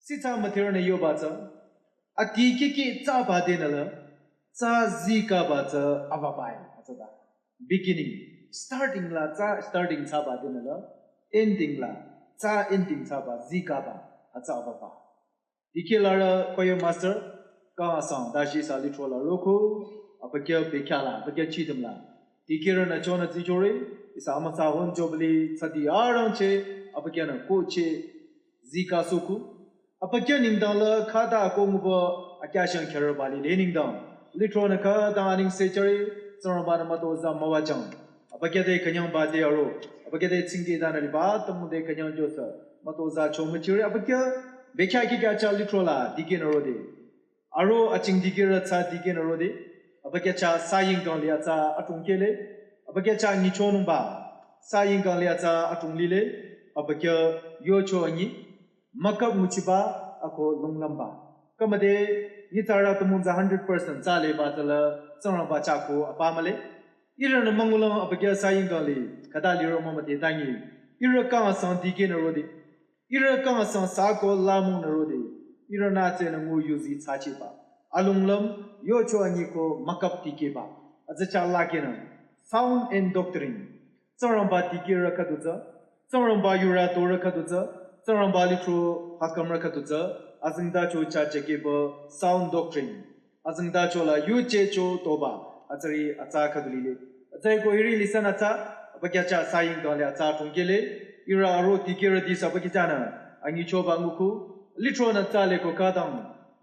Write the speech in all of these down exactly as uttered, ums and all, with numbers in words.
Tsitsa müthirünü yoba tsü, adikehkeh tsaba denü la, tsa zikaba tsü avabai, hütsüta. Beginning, starting la tsa starting tsaba denü la, ending la tsa ending tsaba zikaba, hütsü avaba. Dikehlarü choir master, kang asang dashi sa lithro la roko, abükyü bekhyah la, abükyü chidüm la. Dikehrünü chonü tsichore, ihsa amüsa hon jobli, tsadi arangcheh, abükyünü kohcheh, zika soku. Abükyü nengdang la khüta ko nguba akyahshang khyarüba lile nengdang. Lithronü khüta anengse chore, Tsingrangbanü mütozah müwajang. Abükyü te künyangba te aro. Abükyü te tsingdhingdanü liba atümung te künyang josü. Mütozah chomüchire abükyü bekhyah kihkhyah chah lithro la dikehnü rode. Aro aching dikehrü tsü dikehnü rode. Abükyü chah sayingkang li atsa atong kehle. Abükyü chah nyichonungba. Sayingkang li atsa atong lile. Abükyü yocho anyi. Mükap nguchiba ako lunglümba. Kümüde nyitsarü atümung tsü hundred percent tsü leba tsüla Tsingrangba chah ko apa mühle. Ihrünü müngulang abükyü sayingkang li khüta liro mümüde tangi. Ihrü kang asang dikehnü rode. Ihrü kang asang sako lamungnü rode. Ihrünü tsenü ngu yuzi tsacheba. Alunglüm yocho anyi ko mükap dikehba. Atsü chah lakehnü. Sound and doctrine. Tsingrangba dikehrü khüdu tsü, Tsingrangba yurü torü khüdu tsü, Tsingrangba lithro hakamrü khüdu tsü, azengtacho chah chekeba sound doctrine. Azengtacho la yuchehcho toba, atsüri atsa khüdu lile. Atsüeko hiri lisanü tsü, abükyü chah sayingkang li atsa atong kehle, ihrü aro dikehrüti sü abükyü chahnü, anyichoba nguko, lithronü tsü leko khütang,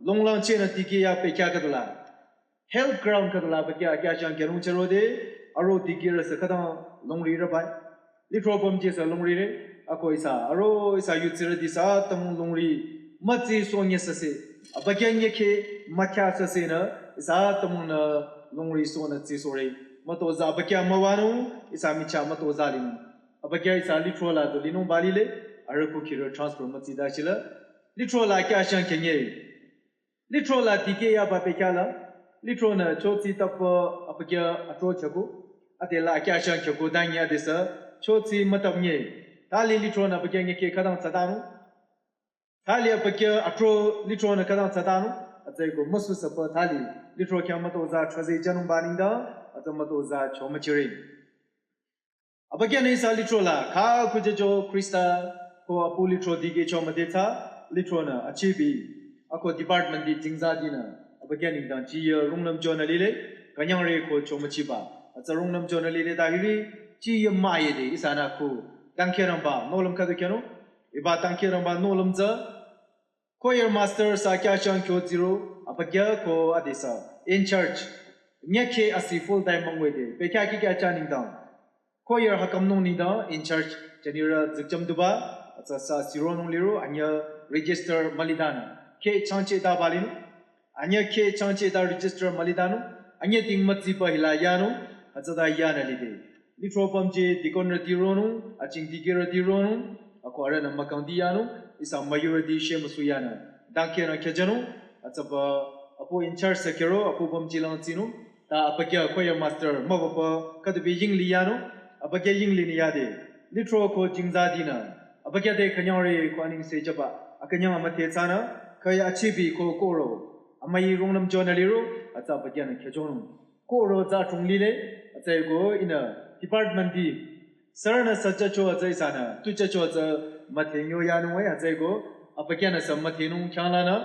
longlang chehnü dikeh ya bekhyah khüdu la. Health ground khüdu la abükyü akyahshang khyünung chürode, aro dikehrü sü khütang longri rübai. Lithro pümji sü longri re, ako ihsa, aro ihsa yutsirüti sü atümung longri, mütsi sonye süse, abükyü nyekhe, mükhya süsenü, ihsa atümungnü longri sonü tsi sore, mütozah abükyü müwanung, ihsa michah mütozah linung. Abükyü ihsa lithro la du linungba lile, arüku khirü transfer mütsi dashila, lithro la akyahshang khyünye. Lithro la dikeh yaba bekhyah la, lithronü chotsi tapü abükyü atro chako, ade la akyahshang chako dangi adesü, chotsi mütap nye, thali lithronü abükyü nyekhe khütang tsatanung, thali abükyü atro lithronü khütang tsatanung, atsüeko müsu süpü thali, lithro khyang mütozah choze janungba nengdang, atsü mütozah chomüchire. Abükyünü ihsa lithro la, kha kujejo Khrista ko apu lithro dikehcho müdhe tsü, lithronü achibi, ako department di jingza dinü, abükyü nengdang chiye rungnüm jonü lile, künyangre ko chomüchiba, atsü rungnüm jonü lile ta hiri, chiye müyede ihsanü ku, dangkhidangnangba, nohlüm khüdu khyünung, hiba dangkhidangnangba nohlüm tsü, choir master sü akyahshang kyo zero, abükyü ko adesü, in charge. Nyekhe asi full time müngwede, bekhyah kihkhyah chah nengdang. Choir hakamnung nengdang, in charge, jünirü zikjam duba, atsü sü sironung liro, anyü register mülidanü. Khe changcheh daba linung, anyü khe changcheh da register mülidanung, anyü ting mütsiba hila yanung, atsüta yanü lide. Lithro pümji deaconrüti ronung, aching dikehrüti ronung, ako arühnü mükangdi yanung, ihsa müyurüti shemüsu yanü. Dangkhidangnang khyüjanung, atsüba apu in charge sü khero, apu pümji lang tsinung, ta abükyü choir master müwapa khüdubi yingli yanung, abükyü yingli ni yade. Lithro ko jingza dinü, abükyü te künyangre ko anengse jüba, akünyang amüdhe tsünü, khüi achibi ko kohro, amüi rungnüm jonü liro, atsü abükyünü khyüjonung. Kohro tsü atong lile, atsüeko ihnü department di, sürünü süjücho atsü ihsanü, tuchücho atsü müdhenyo yanung e atsüeko, abükyünü sü müdhenung khyanglanü,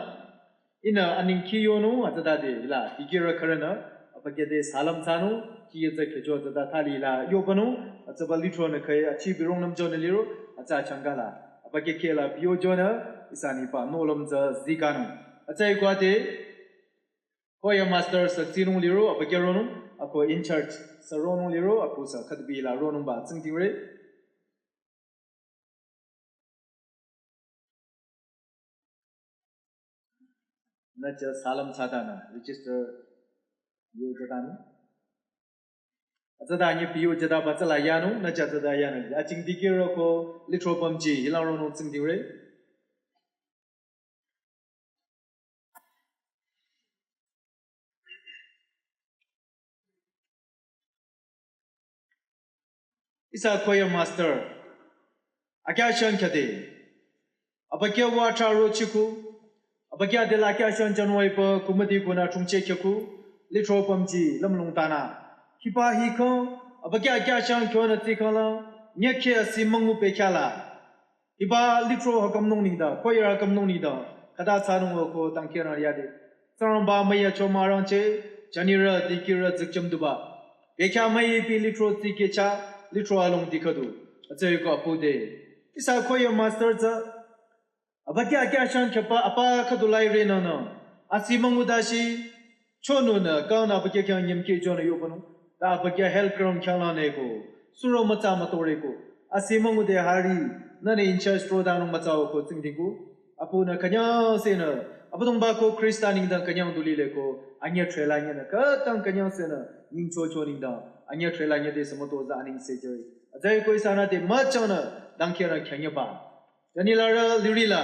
ihnü anengkhi yonung atsütade hila, dikehrü khürünü, abükyü te salam thsanung, chiye tsü khyücho atsüta thali hila yobanung, atsüba lithronü khüi achibi rungnüm jonü liro, atsü achangkala, abükyü khehla biyo jonü, ihsa nengba nohlüm tsü zikanung. Atsüeko ade, choir master sü tsinung liro, abükyü ronung, ako in charge sü ronung liro, apu sü khüdubi la ronungba tsingdhingre. Nücha salam thsatanü, register yo jütanü. Atsüta anyi biyo jütaba tsüla yanung, nücha atsüta yanung. Aching dikehrü ko lithro pümji, hilang ronung tsingdhingre. Ihsa choir master, akyahshang khyüde, abükyü wa tharo chiku, Abükyü de la kyashan January pü kumüdi kunü chungche kyaku, lithro pümji lümlong tanü. Hiba hi kang, abükyü kyashan kyonü tsi kang lang, nyakhe asi müngu pekya la. Hiba lithro hakamnung ningda, choir hakamnung ningda, khüta thsanung ko tangkirü yade. Tsingrangba müya cho mürangcheh, janirü, dikirü, zikcham duba. Pekya müipi lithro tsi kecha, lithro along dikhadu. Atsü ko apu de. Ihsa choir master tsü, abükyü kyashan kyapa, apa khüdu laire nü nü. Asi müngu dashi, chonunü, kangnü abükyü khyang nyimke jonü yobanung. Ta abükyü health ground khyang lanü ko. Suro mütsa mütore ko. Asi müngu de hari, nüni in charge throdanung mütsa ko tsingdi ko. Apunü künyangsenü, Abüdongba ko Khrista nengdang künyang du lile ko, anyüh threla nyinü, khütang künyangsenü, nyingchocho nengdang, anyüh threla nyide sü mütozah anengse jüre. Atsü ko ihsanü de müchangnü, dangkirü kyangyaba. Janilarü lirila,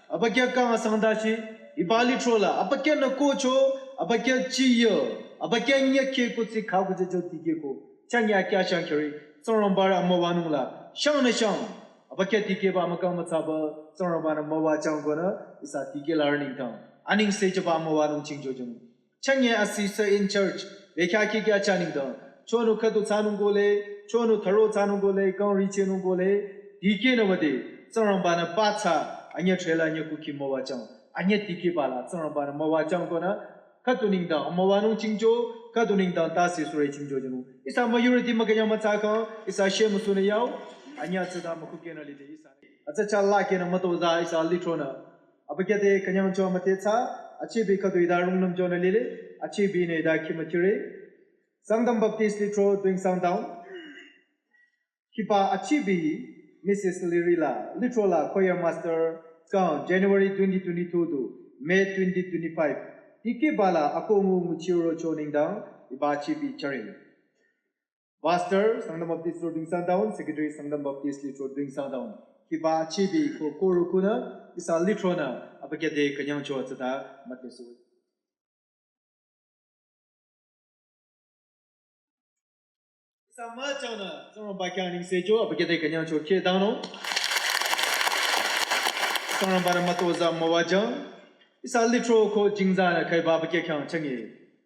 abükyü kang asang dashi, hiba lithro la, abükyünü kocho, abükyü chiyo, abükyü nyakhe ko tsi kha ko jejo dikeh ko, changya kyashan kiri, Tsingrangba rü amüwanung la, shangnü shang, abükyü dikehba mükang mütsaba, Tsingrangba nü müwajüng konü, ihsa dikehlarü nengdang, anengse jüba amüwanung chingjo jüng. Changya asi sü in charge, bekya kikya cha nengdang. Chonu khüdu thsanung kole, chonu tharo thsanung kole, kang richehnung kole, dikehnü wüde, Tsingrangba nü patsa, anyüh threla anyüh kukhi müwajüng, anyüh dikehba la, Tsingrangba nü müwajüng konü, khüdu nengdang, amüwanung chingjo, khüdu nengdang tase sure chingjo jünung. Ihsa majority mükünyang mütsa kang, ihsa shemüsunü yao, anyüh tsüda mükukehnü lide ihsa. Atsü cha la kehnü mütozah ihsa lithronü. Abükyü de künyangcho müthetsa, achibi khüdu ida rungnümjonü lile, achibi ne ida khimüchire. Sangtam Baptist lithro doing Sangtam. Hiba achibi Missus Lirila, lithro la choir master, kang January twenty twenty-two to May twenty twenty-five. Dikehba la akongu nguchiro cho nengdang, hiba achibi chare. Pastor, Sangtam Baptist Lithro Dingsa Town, Secretary, Sangtam Baptist Lithro Dingsa Town. Hiba achibi ko koro kunü, ihsa lithronü, abükyü de künyangcho tsüta müthesu. Ihsa müchangnü, Tsingrangba khyang anengse jücho, abükyü de künyangcho khe dangnung. Tsingrangba nü mütozah müwajüng. Ihsa lithro ko jingzanü khaiba abükyü khyang changi.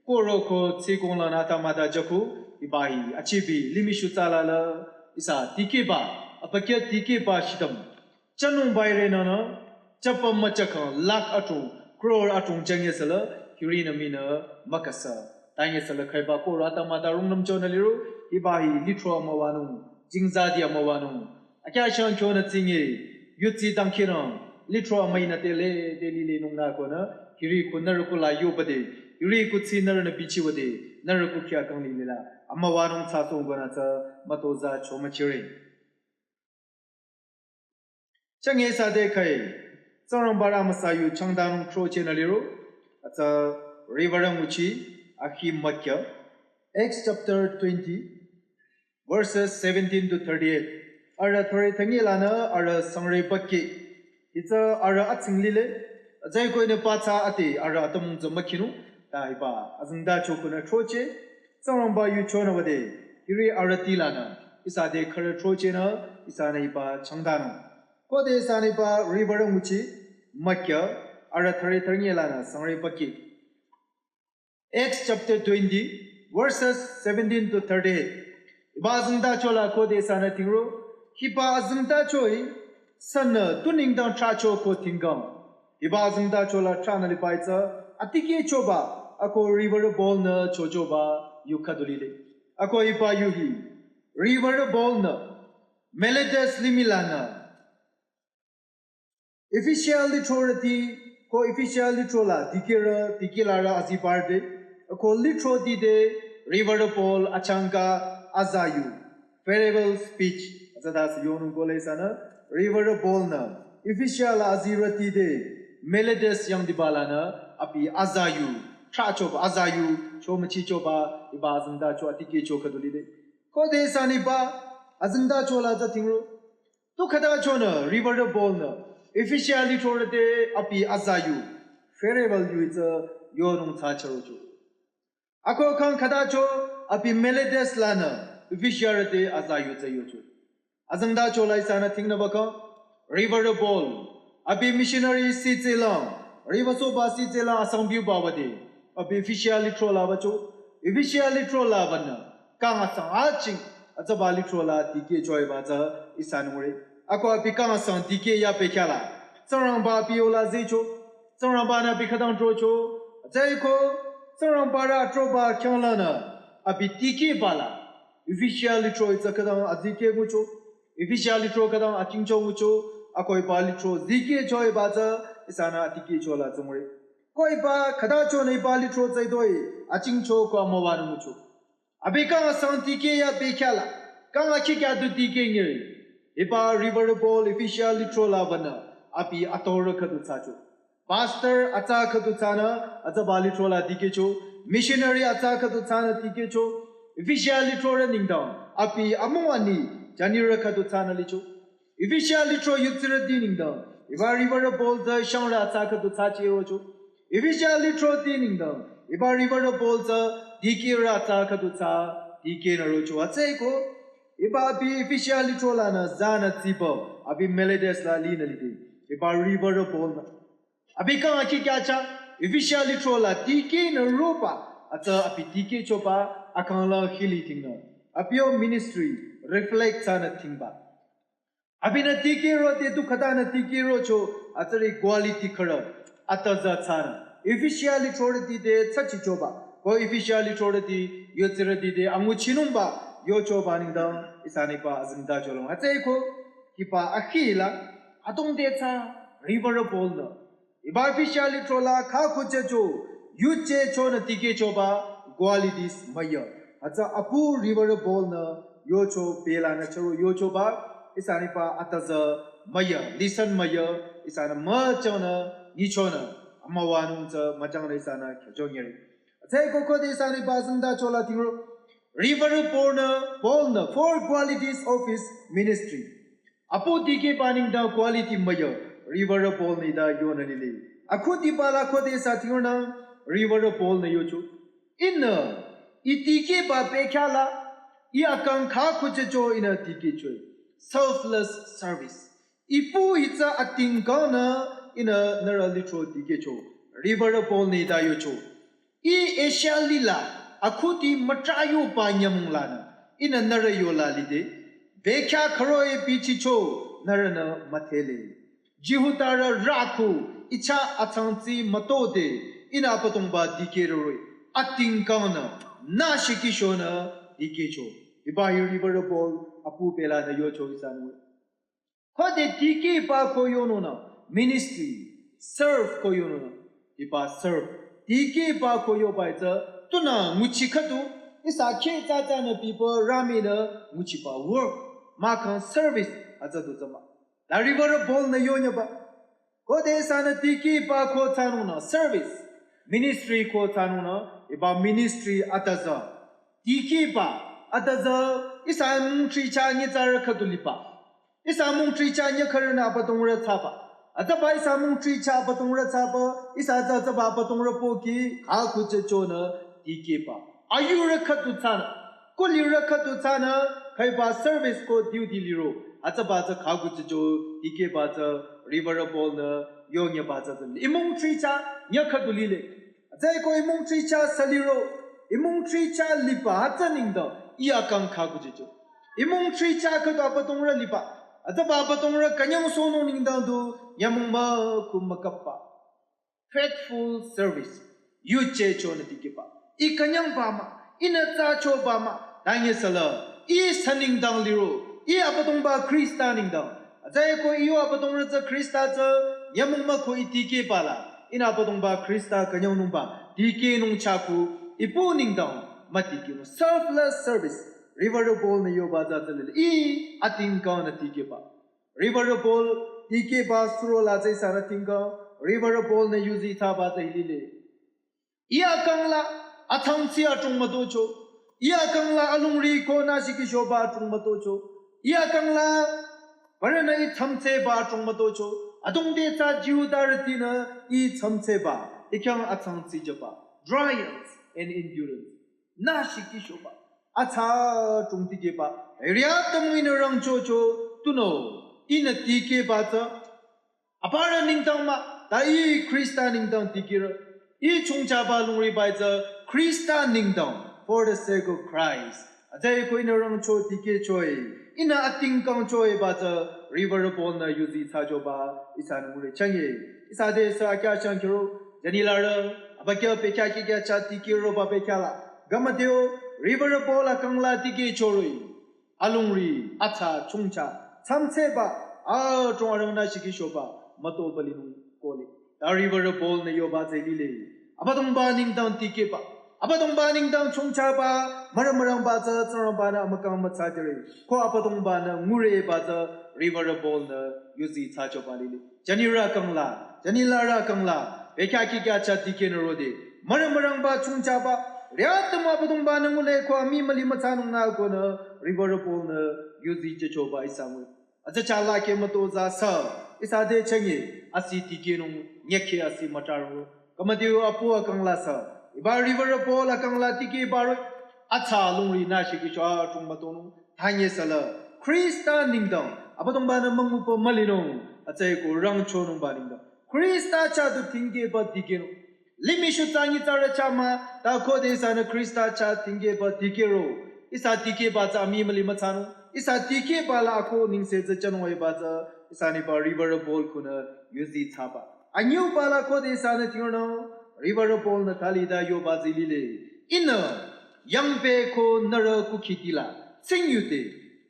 Koro ko tsikong lanü ta müta jüku, hiba hi, achibi, limih shutsala la, ihsa dikehba, abükyü dikehba shidam. Chanung baire nünü, chapa müchakang, lakh atung, crore atung jangye sala, hiri nü minü, mükasa. Tangye sala khaiba koro ta müta rungnümchonü liro, hiba hi, lithro amüwanung, jingza di amüwanung. Akyü shang kyonü tsingi, yutsi dangkirang, lithro amüinü tele, teli le nungnü konü, hiri ku nührü ku la yobade, hiri ku tsi nührünü bichiwade, nührü ku khyakang lile la, amüwanung tsasong konü tsü, mütozah chomüchire. Changi sade khai, Tsingrangba rü amüsa yu changdanung throchehnü liro, atsa riwürü nguchi, akhi mükyü, Acts chapter twenty, verses seventeen to thirty-eight. Arüh thore thangi lanü arüh sangre bakhi. Hitsü arüh atsing lile. Atsai koinü patsa ati arüh atamung tsü mükhinu. Ta hiba azingda chokunü throcheh. Tsingrangba yu chonü wüde. Hiri arüh ti lanü. Ihsa de khürü throchehnü. Ihsanü hiba changdanung. Khode ihsanü hiba riwürü nguchi. Mükyü. Arüh thore thangi lanü sangre bakhi. Acts chapter twenty, verses seventeen to thirty-eight. Hiba azingda chola khode ihsanü tingro, hiba azingda cho hi, sünü tu nengdang thracho ko tingkang. Hiba azingda chola thranü liba hi tsü, atikeh choba, ako riwürü Paul nü chochoba, yu khüdu lile. Ako hiba yu hi, riwürü Paul nü, Miletus limih lanü, Ephesia lithrorüti, ko Ephesia lithro la, dikehrü, dikehlarü azibarde, ko lithroti de, riwürü Paul achangka azayu, farewell speech, azadas yonung kole ihsanü, riwürü Paul nü, Ephesia la azirüti de, Miletus yangdiba lanü, abi azayu, thrachoba azayu, chomüchichoba, hiba azingda cho atikeh cho khüdu lile. Khode ihsanü hiba, azingda chola tsü tingro, tu khüta chonü, riwürü Paul nü, Ephesia lithrorü te abi azayu, farewell yu tsü yonung tsü chürocho. Ako kang khüta cho, abi Miletus lanü, Ephesia rü te azayu tsü yocho. Azingda chola ihsanü tingnü bakang, riwürü Paul, abi missionary sitse lang, River soba si tsela asang biu ba wade. Abi Ephesia lithro la bacho. Ephesia lithro la banü. Kang asang aching. Atsaba lithro la dikehcho-i ba tsü ihsa nungre. Ako abi kang asang dikeh ya bekhyah la. Tsingrangba abi yola zecho. Tsingrangba nü abi khütang drocho. Atsüko. Tsingrangba rü atroba khyang lanü. Abi dikeh ba la. Ephesia lithro-i tsü khütang adikeh ngucho. Ephesia lithro khütang achingcho ngucho, ako hiba lithro dikehcho-i ba tsü, ihsanü adikehcho la tsü ngure. Ko hiba khüta chonü hiba lithro tsü hitoi, achingcho ko amüwanung ngucho. Abi kang asang dikeh ya bekhyah la, kang akhi kya du dikeh nge. Hiba Reverend Paul Ephesia lithro la banü, abi atorü khüdu thsacho. Pastor atsa khüdu thsanü, atsaba lithro la dikehcho. Missionary atsa khüdu thsanü dikehcho. Ephesia lithro rü nengdang, abi amung ani, janirü khüdu thsanü licho. Ephesia lithro yutsirüti nengdang, hiba Reverend Paul tsü shangrü atsa khüdu thsachi rocho. Ephesia lithroti nengdang, hiba Reverend Paul tsü dikehrü atsa khüdu thsa, dikehnü rocho atsüko. Hiba abi Ephesia lithro lanü zanü tsiba, abi Miletus la linü lide. Hiba Reverend Paul nü. Abi kang akhi kya cha, Ephesia lithro la dikehnü roba, atsü abi dikehchoba, akang la hili tingnü. Abi yo ministry, reflect thsanü tingba. Abinü dikeh rode du khütanü dikeh rocho, atsüri quality khürü, atüza thsanü. Ephesia lithroti te thsachichoba, ko Ephesia lithroti, yutsirüti te anguchinungba, yochoba nengdang, ihsanü hiba azengtacho long. Atsüko, hiba akhi la, adrong te thsa, Reverend Paul nü. Hiba Ephesia lithro la khakhuchehcho, yuje chonü dikehchoba, qualities müya. Atsü apu Reverend Paul nü, yocho belanü charo yochoba, ihsanü hiba atüza müya, lesson müya, ihsanü müchangnü, nyichonü, amüwanung tsü müchangnü ihsanü khyücho nyere. Atsüko khode ihsanü hiba azengtacho la tingro. Reverend Paul nü, Paul nü, four qualities of his ministry. Apu dikehba nengdang quality müya, Reverend Paul nü ita yonü lile. Akhudiba la khode ihsa tingronang, Reverend Paul nü yocho. Ihnü, ih dikehba bekhyah la, ih akang khakhuchehcho ihnü dikehcho-i. Selfless service. Ih pu hi tsü atingkangnü, ihnü nührü lithro dikehcho. Reverend Paul nü ita yocho. Ih Asia lila, akhudi mütrayoba nyümong lanü, ihnü nührü yola lide, bekhyah khüroh-i bichicho, nührünü müdhele. Jihudarü rükhu, ih chah atsangtsi mütode, ihnü Abüdongba dikehrore, atingkangnü, nü shikishonü, dikehcho. Hiba hi Reverend Paul, apu belanü yocho ihsanü. Khode dikehba ko yonunü, ministry, serve ko yonunü, hiba serve. Dikehba ko yoba hi tsü, tunü nguchi khüdu, ihsa kheh tsatsanü biba rüminü nguchiba work, mahkhang service, atsü du tsü mah. La Reverend Paul nü yonyüba. Khode ihsanü dikehba ko thsanunü, service, ministry ko thsanunü, hiba ministry atüza. Dikehba, atüza, ihsa mungthri chah nyitsarü khüdu liba. Ihsa mungthri chah nyi khürünü Abüdongrü thsaba. Atsüba ihsa mungthri chah Abüdongrü thsaba, ihsa tsü atsüba Abüdongrü pohki, khakhuchehchonü, dikehba. Ayurü khüdu thsanü, kulirü khüdu thsanü, khüiba service ko duty liro. Atsüba tsü khakhuchehcho, dikehba tsü, Reverend Paul nü, yonyüba tsü tsü. Ih mungthri chah, nyi khüdu lile. Atsüko ih mungthri chah sü liro, ih mungthri chah liba atsü nengdang, ih akang khakhuchehcho. Ih mungthri chah khüdu Abüdongrü liba, atsüba Abüdongrü künyangsohnung nengdang du, nyümong mükhu mükapba. Faithful service, yuje chonü dikehba. Ih künyangba mah, ihnü thsachoba mah, tanye sala, ih sü nengdang liro, ih Abüdongba Khrista nengdang. Atsüko ih yo Abüdongrü tsü Khrista tsü, nyümong mükhu ih dikehba la, ihnü Abüdongba Khrista künyangnungba, dikehnung chahku, ih pu nengdang, müdikehnung. Selfless service, Reverend Paul nü yoba tsü tsü lile, ih atingkangnü dikehba. Reverend Paul, dikehba suro la tsü ihsanü tingkang, Reverend Paul nü yuzi thsaba tsü hi lile. Ih akang la, atsangtsi adrong mütocho. Ih akang la, alungri ko nü shikishoba adrong mütocho. Ih akang la, parünü ih tsamtseba adrong mütocho. Adrong te tsü Jihudarütinü ih tsamtseba, ih khyang atsangtsi jüba. Trials and endurance. Nü shikishoba. Atsa adrong dikehba. Area tümü ihnü rangchocho, tunüo, ihnü dikehba tsü. Aparü nengdang mah, Ta ih Khrista nengdang dikehrü. Ih chongchaba lungri bai tsü Khrista nengdang, for the sake of Christ. Atsü ko ihnü rangcho dikehcho-i, ihnü ating kangcho-i ba tsü Reverend Paul-nü yuzi thsachoba ihsanü ngure changye. Ihsa te sü akyah changkiro, jani larü, abükyü bekhyah kihkhyah chah dikehroba bekhyah la. Gama deo, Reverend Paul akang la dikehcho roh-i. Alungri, atsa, chongcha, tsamtseba, adrong arang nü shikishoba, mütoba linung kohle. Ta Reverend Paul-nü yoba tsü lile. Abüdongba nengdang dikehba. Abüdongba nengdang chongchaba, mürü mürangba tsü Tsingrangba-nü amükang mütsa jüre. Ko Abüdongba-nü ngureba tsü Reverend Paul-nü yuzi thsachoba lile. Jani rü kang la, jani larü kang la, bekhyah kihkhyah chah dikehnü rode. Mürü mürangba chongchaba, riatam Abüdongba-nü ngule ko amii müli mütsanung nü konü, Reverend Paul-nü yuzi jüchoba ihsa ngure. Atsü chah la keh mütozah sü, ihsa te changye, asi dikehnung, nyekhe asi mütarung. Gama deo apu akang la sü, iba Reverend Paul akang la dikehba roh-i, atsa lungri nü shikisho adrong mütonung, thanye sü la, Khrista nengdang, Abüdongba-nü müngupa mülinung, atsü ko rangchonungba nengdang. Khrista chah du tingkehba dikehnung. Limih shutsa nyitsarü chah mah, ta khode ihsanü Khrista chah tingkehba dikehro. Ihsa dikehba tsü amii müli mütsanung. Ihsa dikehba la ako nengse tsü chanung-i ba tsü, ihsanü ba Reverend Paul kunü yuzi thsaba. Anyüba la khode ihsanü tingronung, Reverend Paul-nü thali ta yoba tsü lile. Ihnü, yangpü ko nührü kukhitila, tsingyude,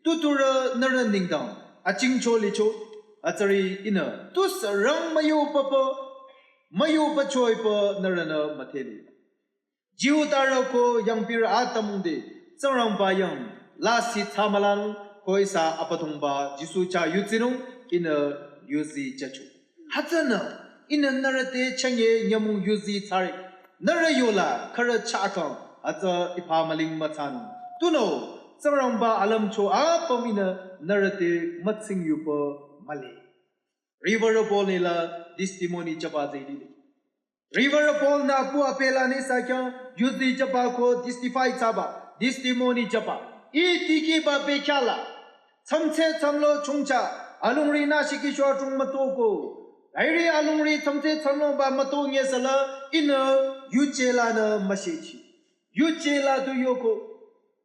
tuturü nührü nengdang, achingcho licho, atsüri ihnü, tusü rang müyopapa, müyopacho-i pü nührünü müdhele. Jihudarü ko yangpirü atümung te, Tsingrangba yang, lasih thsa mülanung, ko ihsa Abüdongba Jisu chah yudsinung, ihnü yuzi jücho. Hütsünü, ihnü nührü te changye nyümong yuzi thsare. Nührü yola khürü chah kang, hütsü ipa müling mütsanung. Tunüo, Tsingrangba alümcho apüm ihnü nührü te mütsingyupa mühle. Reverend Paul-nü la testimony jüba tsü lile. Reverend Paul-nü apu ape lanü ihsa khyang yuzi jüba ko testify thsaba, testimony jüba. Ih dikehba bekhyah la. Tsamtse tsamlo chongcha, alungri nü shikisho adrong mütoko. Airi alungri tsamtse tsamloba mütonye sü la, ihnü yuje lanü müshechi. Yuje la du yoko.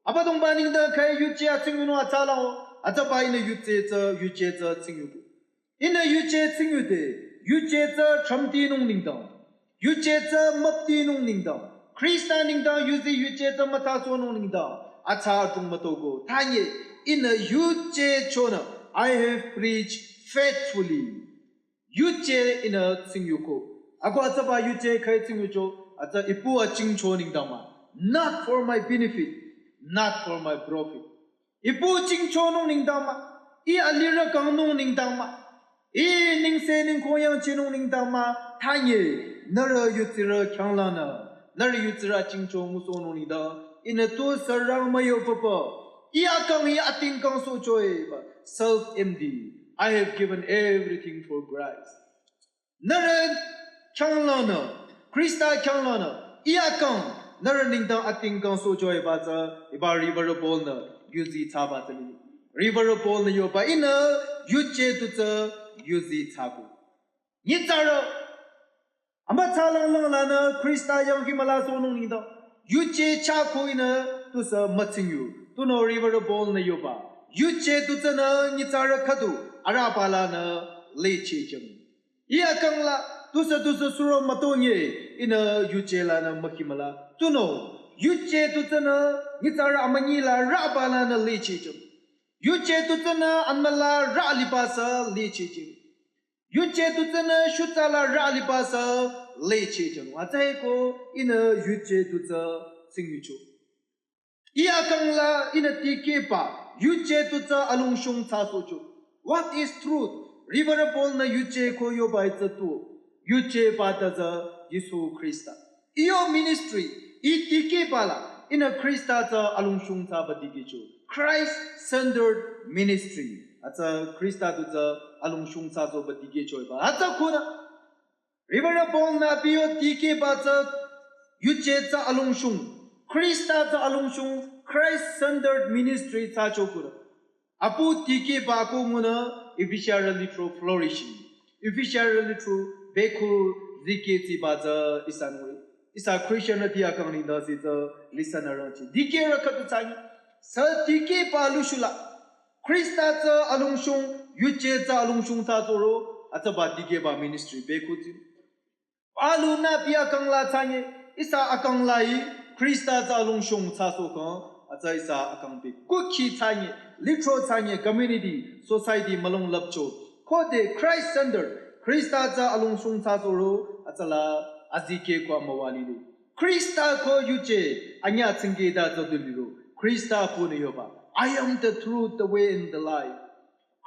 Abüdongba nengdang kheh yuje atsingyunung atsa lao, atsaba ihnü yuje tsü, yuje tsü tsingyuko. Ihnü yuje tsingyude, yuje tsü tramtinung nengdang. Yuje tsü müptinung nengdang. Khrista nengdang yuzi yuje tsü müthasohnung nengdang. Atsa adrong mütoko. Thanye, ihnü yuje chonü, I have preached faithfully. Yuje ihnü tsingyuko. Ako atsaba yuje kheh tsingyucho, atsa ipu achingcho nengdang mah. Not for my benefit, not for my profit. Ipu chingchonung nengdang mah, ih alirü kangnung nengdang mah, ih nengse nengkong yangchinung nengdang mah, thanye, nührü yudsirü khyanglangnü, nührü yudsirü chingcho ngusohnung nengdang, ihnü tusü rang müyopapa, ih akang ih ating kangsohchoiba, self empty, I have given everything for Christ. Nührü khyanglangnü, Khrista khyanglangnü, ih akang, nührü nengdang ating kangsohchoiba tsü, iba Reverend Paul-nü, yuzi thsaba tsü lile. Reverend Paul-nü yoba ihnü, yuje tu tsü, yuzi thsako. Nyitsarü, amütsa langlang lanü, Khrista yang himülasohnung nengdang, yuje chah ko ihnü, tusü mütsingyu, tunüo Reverend Paul-nü yoba, yuje tu tsünü, nyitsarü khüdu, arüba lanü, lichehjüng. Ih akang la, tusü tusü suro mütonye, ihnü yuje lanü mükhimüla. Tunüo, yuje tu tsünü, nyitsarü amünyi la rüba lanü lichehjüng. Yuje tu tsünü, anmüla rü liba sü lichehjüng. Yuje tu tsünü, shutsa la rü liba sü lichehjüng. Atsai ko, ihnü yuje tu tsü, tsingyucho. Ih akang la ihnü tikehba, yuje tu tsü alungshung thsasohcho. What is truth? Reverend Paul-nü yuje ko yoba ih tsü tu. Yuje ba ta tsü Jisu Khrista. Iyo ministry, ih tikehba la, ihnü Khrista tsü alungshung thsaba dikehcho. Christ-centered ministry. Atsa Khrista tu tsü alungshung thsasohba dikehchoiba. Atsa khunü. Reverend Paul-nü abi yo tikehba tsü yuje tsü alungshung. Khrista tsü alungshung, Christ-centered ministry thsacho khunü. Apu tikehba ko ngunü Ephesiarü lithro flourishing. Ephesiarü lithro Bekhu zikeh tsiba tsü ihsa nuri. Ihsa Christian rüti akang nengdang si tsü lesson arangchi. Dikehrü khüdu thsanyi. Sü dikehba lushula. Khrista tsü alungshung, yuje tsü alungshung thsasohro, atsüba dikehba ministry bekhu tsi. Palu nü bi akang la thsanyi, ihsa akang la hi, Khrista tsü alungshung thsasohkhang, atsü ihsa akang bi. Kukhi thsanyi, lithro thsanyi, community, society mülung lüpcho. Khode Christ centered, Khrista tsü alungshung thsasohro, atsüla azikeh ko amüwa lile. Khrista ko yuje, anyüh tsingkehta tsü du liro. Khrista punü yoba. "I am the truth, the way, and the life."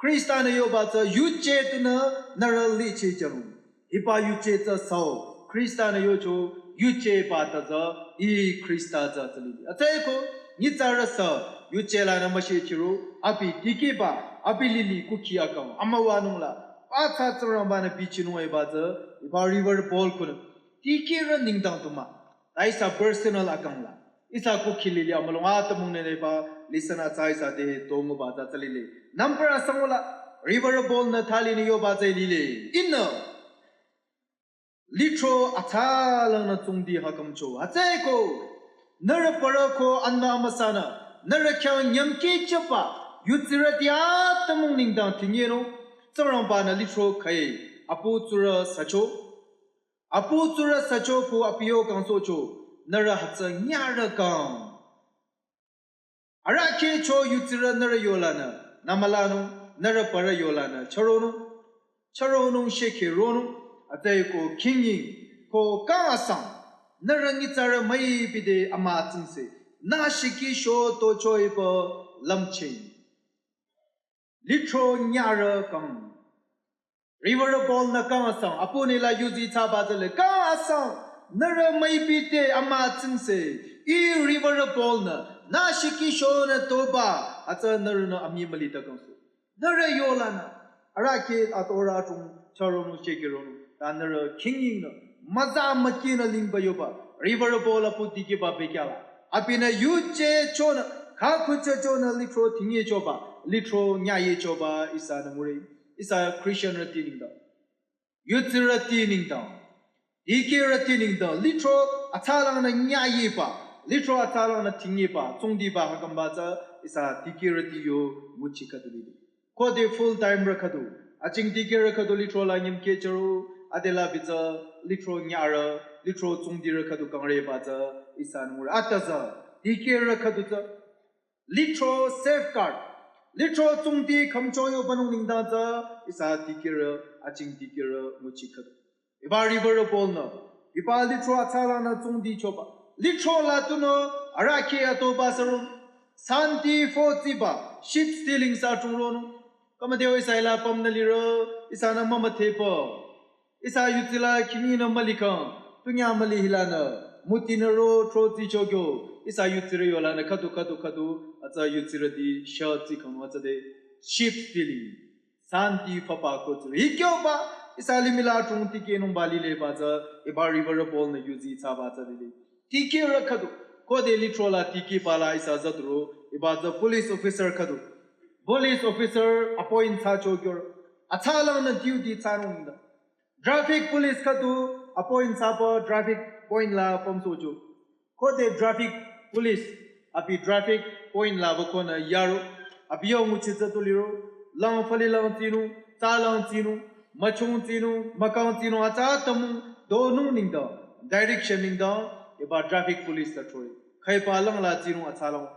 Khrista-nü yoba tsü yuje tunü nührü licheh jürong. Hiba yuje tsü süo. Khrista-nü yocho yujeba ta tsü ih Khrista tsü tsü lili. Atsüko nyitsarü sü yuje lanü müshechiro abi dikehba abi lili kukhi akang amüwanung la. Pathsa Tsingrangba-nü bichinung eba tsü hiba Reverend Paul kunü dikehrü nengdang du mah. Ta ihsa personal akang la. Ihsa kukhi lili amülung atümung nü neba lesson atsa ihsa te donguba tsü tsü lile. Number asangula Reverend Paul-nü thali nü yoba tsü lile. Ihnü lithro atsalangnü tsungdi hakamcho. Atsüko nührü parü ko anbü amüsanü nührü khyang nyümkehchaba yutsirüti atümung nengdang tingenung. Tsingrangba-nü lithro khüi apu tsurü sücho. Apu tsurü sücho pu abiyo kangsohcho, nührü hütsü nyarü kang. Arahkheh cho yutsirü nührü yolanü, nümülanung, nührü parü yolanü, chüronung, chüronung shekhe ronung, atsüko khingying, ko kang asang, nührü nyitsarü müipide amütsingse, nü shikisho tocho ipü lümching. Lithro nyarü kang. Reverend Paul-nü kang asang, apu nü la yuzi thsaba tsü le, kang asang, nührü müipide amütsingse, ih Reverend Paul-nü, nü shikishonü toba, atsü nührünü amii mülita kangsoh. Nührü yolanü, arahkheh atorü atung, chüronung shekhe ronung, ta nührü khingyingnü, müza mükinü lingba yoba, Reverend Paul apu dikehba bekhyah la. Abinü yuje chonü, khakhuche chonü lithro tingechoba, lithro nyayechoba ihsanü ngure, ihsa Christian rüti nengdang. Yutsirüti nengdang. Dikehrüti nengdang. Lithro atsalangnü nyayeba. Lithro atsalangnü tingeba. Tsungdiba hakamba tsü ihsa dikehrüti yo nguchi khüdu lile. Khode full time rü khüdu. Aching dikehrü khüdu lithro la nyümkeh chüro. Adela bi tsü lithro nyarü. Lithro tsungdirü khüdu kangreba tsü ihsanü ngure. Ata tsü dikehrü khüdu tsü lithro safeguard. Lithro tsungdi khümcho yobanung nengdang tsü ihsa dikehrü, aching dikehrü nguchi khüdu. Hiba Reverend Paul-nü, hiba lithro atsalangnü tsungdichoba. Lithro la tunü arahkheh atoba sürong. Santi fo tsiba, sheep stealing sa chungronung. Kamadeo ihsa hila pümnü liro, ihsanü mümüdhepü. Ihsa yutsila khingyingnü mülikhang, tunyah müli hilanü, mutinü ro thro tsichokyo, ihsa yutsirü yolanü khüdu khüdu khüdu, atsü yutsirüti shah tsikhang atsü de, sheep stealing, santi papa ko tsire. Hikyoba, ihsa limih la chung tikehnungba lileba tsü, hiba Reverend Paul-nü yuzi thsaba tsü lile. Dikehrü khüdu, khode lithro la dikehba la ihsa zaduro, hiba tsü police officer khüdu. Police officer appoint thsachokyo, atsalangnü duty thsanung nengdang. Traffic police khüdu appoint thsaba traffic point la pümsohcho. Khode traffic police abi traffic point la wükonü yaro. Abi yo nguchi tsü tu liro. Lang fali lang tsinung, tsa lang tsinung, müchung tsinung, mükang tsinung, atsa tamung, donung nengdang, direction nengdang, hiba traffic police ta choi. Khaiba lang la tsinung atsalang.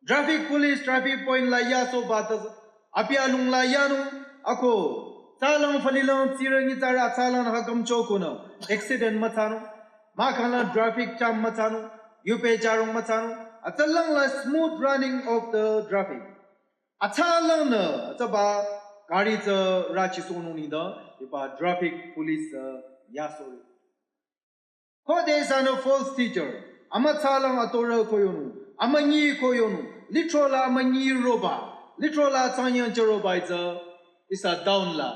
Traffic police traffic point la yasohba ta tsü, abi alung la yanung, ako, tsalang falilang tsirü nyitsarü atsalang hakam chokonü, accident müthsanung, mahkhang la traffic jam müthsanung, yupe jarong müthsanung, atsalang la smooth running of the traffic. Atsalangnü, atsaba, gari tsü rachisohnung nengdang, hiba traffic police, uh, yasohre. Khode ihsanü false teacher, amütsalang atorü ko yonung, amünyi ko yonung, lithro la amünyi roba, lithro la tsangyang chüroba itsü, ihsa town la,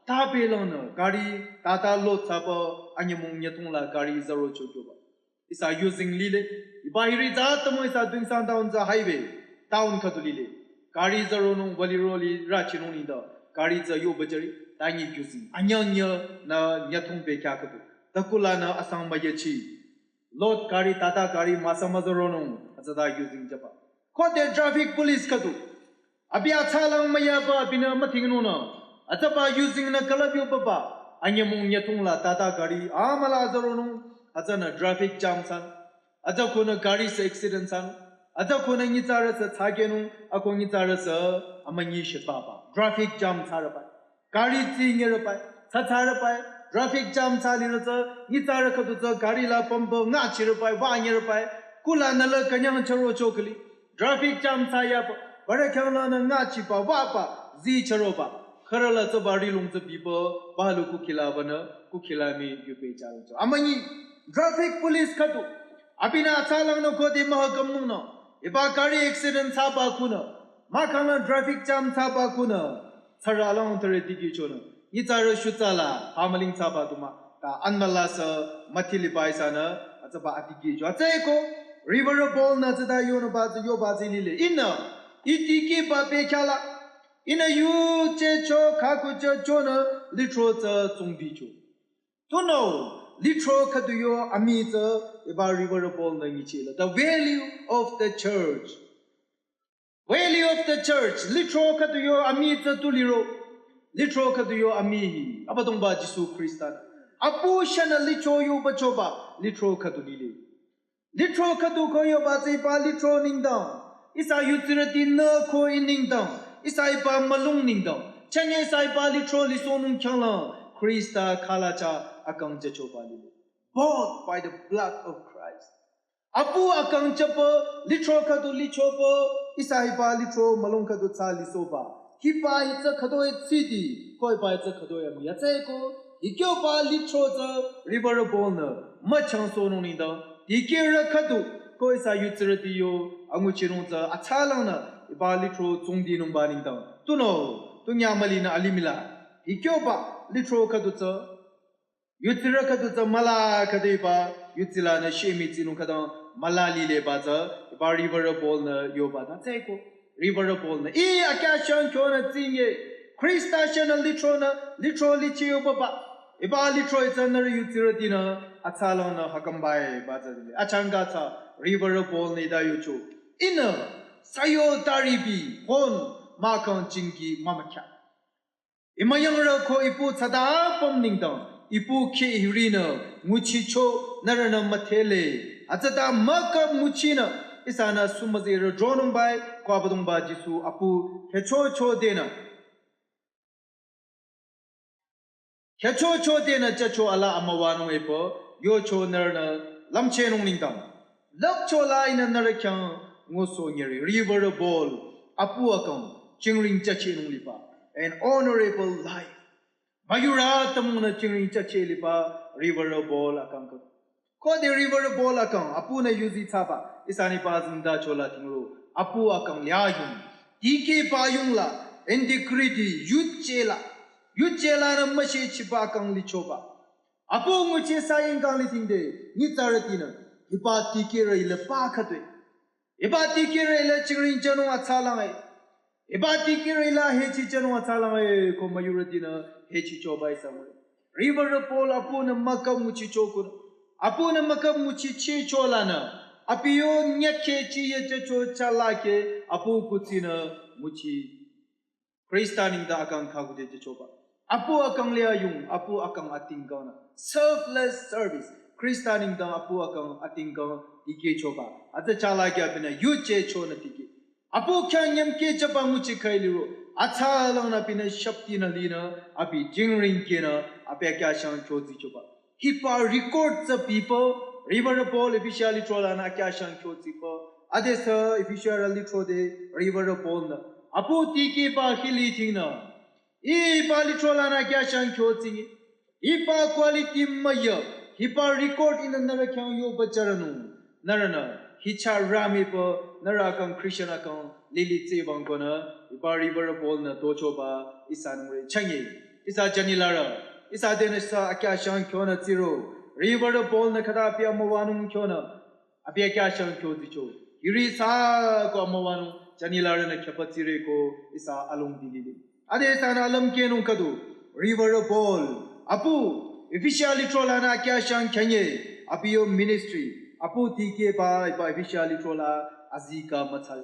tapelangnü, gari, tata load thsaba, anyümong nyütong la gari zaro chokyoba. Ihsa using lile, hiba hiri tsü atümung ihsa Tuensang town tsü highway, town khüdu lile. Gari zaronung, wali roli, rachinung nengdang, gari tsü yoba jüre. Tanyi yuzeng anyang nyü nü nyüthong bekhyah khüdu, takulanü asang müyachi. Lot gari, Tata gari müsa müzüronung, hütsüta yuzeng jüba. Khode traffic police khüdu, abi athsalang müyaba abinü müthingnungnü, hütsüba yuzengnü külüp yobaba, anyümong nyüthong la Tata gari amüla züronung, hütsünü traffic jam thsan. Hütsü konü gari sü accident thsan. Hütsü konü nyitsarü sü thsakehnung, ako nyitsarü sü amünyi shibaba. Traffic jam thsarübai. Gari tsi nyerübai, thsa thsarübai, traffic jam thsa lirü tsü, nyitsarü khüdu tsü gari la pümba ngachirübai, wünyerübai, kulanü la künyang chüro choküli. Traffic jam thsa yaba, barü khyanglanü ngachiba, wüba, zi chüroba. Khürü la tsüba rilung tsü biba, balu kukhila banü, kukhila mi yupe charo cho. Amünyi, traffic police khüdu, abinü athsalangnü khode mühükümnungnü, hiba gari accident thsaba kunü, mahkhangla traffic jam thsaba kunü, thsarü alang thüre tikehchonü, nyitsarü shutsa la, pamaling thsaba du mah, ta anmüla sü müthiliba ihsanü, hütsüba atikehcho. Hütsüeko, Reverend Paul-nü tsüta yonüba tsü yoba tsü lile. Ihnü, ih tikehba bekhyah la, ihnü yuje cho khaku jüchonü lithro tsü tsungdicho. Tunüo, lithro khüdu yo amii tsü, hiba Reverend Paul-nü nyichila. The value of the church. Value of the church, lithro khüdu yo amii tsü tu liro, lithro khüdu yo amii hi, Abüdongba Jisu Khrista. Apu shanü licho yoba choba, lithro khüdu lile. Lithro khüdu ko yoba tsü hiba lithro nengdang, ihsa yutsirütinü ko ih nengdang, ihsa hiba mülung nengdang, chünye ihsa hiba lithro lisohnung khyanglang, Khrista khalacha akang jüchoba lile. Bought by the blood of Christ. Apu akang jüba, lithro khüdu lichoba, ihsa hiba lithro mülung khüdu thsa lisohba. Hiba hi tsü khütoi tsidi, ko hiba hi tsü khütoi amii. Hütsüeko, hi kyoba lithro tsü Reverend Paul-nü müchangsohnung nengdang, dikehrü khüdu, ko ihsa yutsirüti yo, anguchinung tsü athsalangnü, hiba lithro tsungdinungba nengdang. Tunüo, tunyah mülinü alimih la. Hi kyoba lithro khüdu tsü, yutsirü khüdu tsü müla khüdu hiba, yutsi lanü shemi tsinung khütang müla lileba tsü, hiba Reverend Paul-nü yoba ta hütsüeko. Reverend Paul-nü, ih akyahshang kyonü tsinge, Khrista shanü lithronü, lithro lichi yobaba. Hiba lithro hi tsü nührü yutsirütinü, athsalangnü hükümba-i ba tsü lile. Achangka tsü, Reverend Paul-nü hita yocho. Ihnü, sayo taripi, hon, mahkhang jingki mümükhyah. Ih müyangrü ko ih pu thsata apüm nengdang, ih pu kheh hirinü, nguchicho, nührünü müdhele. Hütsüta mükap nguchinü, ihsanü sumüzirü dronungba-i, ko Abüdongba Jisu apu, khechocho denü. Khechocho denü jücho ala amüwanung epü, yocho nührünü, lümchehnung nengdang. Lüpcho la ihnü nührü khyang ngusoh nyire, Reverend Paul, apu akang, jingring jüchehnung liba, an honorable life. Müyurü atümungnü jingring jücheh liba, Reverend Paul akang khüdu. Khode Reverend Paul akang, apunü yuzi thsaba, ihsanü hiba zingda chola tingro, apu akang liayung. Tikehba yung la, integrity, yuje la, yuje lanü müshechiba akang lichoba. Apu nguchi saying kang litingde, nyitsarütinü, hiba tikehrü hila pa khütoi. Hiba tikehrü hila jingring jünung athsalang-e. Hiba tikehrü hila hechi jünung athsalang-e ko müyurütinü hechichoba ihsa ngure. Reverend Paul apunü mükap nguchicho kunü. Apunü mükap nguchichicho lanü. Abi yo nyakhe chiye jücho chalake apu kutsinü nguchi. Khrista nengdang akang khaku jüchoba. Apu akang liayung, apu akang atingkangnü. Selfless service. Khrista nengdang apu akang atingkang tikehchoba. Hütsü chalake abinü yuje chonü tikeh. Apu khyang nyümkeh jüba nguchi khai liro. Athsalangnü abinü shaptinü linü, abi jingring kehnü, abi akyahshang kyo tsichoba. Hiba record tsü bipü, Reverend Paul Efesia lithro lanü akyahshang kyo tsipü. Adesü Efesia lithro de Reverend Paul-nü. Apu tikehba hili tingnü. Hiba lithro lanü akyahshang kyo tsingi. Hiba quality müya, hiba record ihnü nührü khyang yoba jüronung. Nührünü, hicha rami pü, nührü akang Christian akang, lili tsibang konü, hiba Reverend Paul-nü tochoba, ihsa nungre changi. Ihsa jani larü, ihsa denü ihsa akyahshang kyonü tsiro. Reverend Paul-nü khüta abi amüwanung kyonü. Abi akyahshang kyo tsicho. Hiri ihsa ko amüwanung, jani larünü khyapa tsire ko, ihsa alongdi lili. Ade ihsanü alümkehnung khüdu. Reverend Paul, apu, Ephesia lithro lanü akyahshang khenye, abi yo ministry, apu dikehba, hiba Ephesia lithro la azikeh müthsa.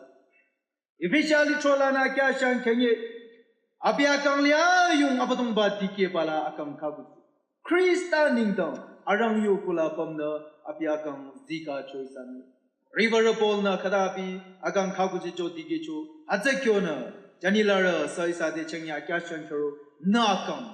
Ephesia lithro lanü akyahshang khenye, abi akang liyayung Abüdongba dikehba la akang khaku. Khrista nengdang, arang yo kula pümnü, abi akang zikehcho ihsanü. Reverend Paul nü khüta abi akang khaku jücho dikehcho, hütsü kyonü, jani larü sa ihsa te chengya akyahshang khero, nü akang.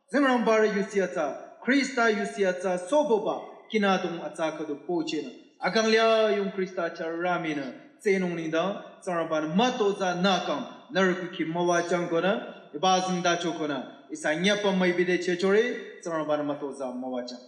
Tsingrangba rü yusi atsa, Khrista yusi atsa, soboba, kinadong atsa khüdu pochehnü. Akang liyayung Khrista chah rüminü, tsehnung nengdang, Tsingrangba nü mütozah nü akang, nührü kukhi müwajüng konü, hiba zingdacho konü, ihsa nyapa müipi te chehchore, Tsingrangba nü mütozah müwajüng.